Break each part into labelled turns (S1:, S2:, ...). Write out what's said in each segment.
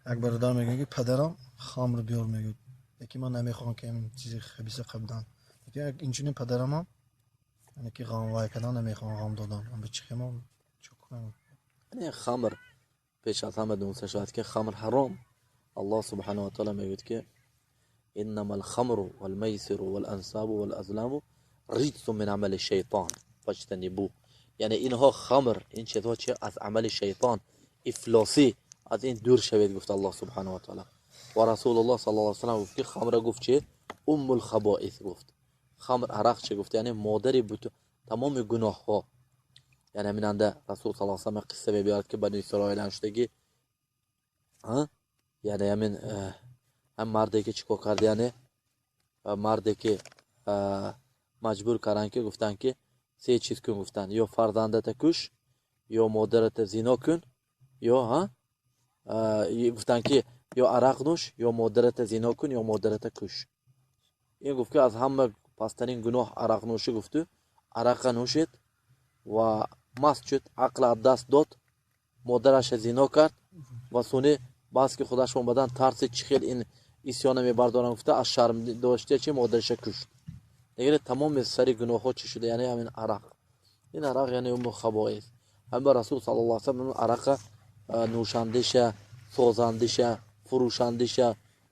S1: Як бародар мегӯяд, ки падарам хамр биёр мегӯяд, яки ман намехоҳам, ки ҳамин чизи хабиса қабдан. Инчунин падарамам, яъне ки ғам вай кардан намехоҳам, ғам додан. Ба чӣ хемон чӣ кунам?
S2: Яъне хамр, пеш аз ҳама дониста шавад, ки хамр ҳаром. Аллоҳ субҳанаҳу ва таъоло мегӯяд, ки إنما الخمر والميسر والأنصاب والأزلام رجس من عمل الشيطان فاجتنبوه. یعنی اینها خمر، این چیزها چه از عمل شیطان، افلاسی، از این دور شوید، گفت الله سبحانه و تعالی. و رسول الله صلی الله علیه و سلم گفت که خمر، گفت چه؟ ام الخبائث گفت. خمر، عرق چه گفت؟ یعنی مادری بود تمام گناه ها. یعنی همیننده رسول صلی الله علیه و سلم قصه بیارد که بنی اسرائیل شدگی، یعنی همین هم مرده که چیکار کرد، یعنی مرده که مجبور کردن که گفتن که سه چیز کن، گفتن یا فرزندت کش، یا مادرت زینا کن، یا ها گفتن که یا عرق نوش، یا مادرت زینا کن، یا مادرت کش. این گفت که از همه پسترین گناه عرق نوشی، گفت عرق نوشید و مست شد، عقل از دست داد، مادرش زینا کرد و سونی بس که خودش اومدن ترس چی خیلی این عصیان میبردارن، گفته از شرم داشته چه مادرش کشت. دیگه تمام سری گناه ها چی شده؟ یعنی همین عرق. این عرق یعنی ام خبائث. هم رسول صلی الله علیه و سلم عرق نوشندش، سازندش، فروشندش،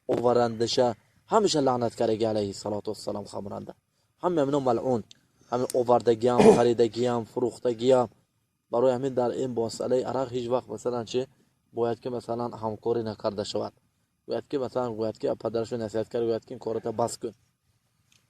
S2: آورندش همیشه لعنت کرده علیه الصلاة والسلام. خمرنده همه اینا ملعون، همین آوردگی هم، خریدگی هم، فروختگی هم. برای همین در این مسئله عرق هیچ وقت مثلا چه باید که مثلا همکاری نکرده شود. باید که مثلا باید که پدرش نصیحت کرد، باید که این کارت بس کن.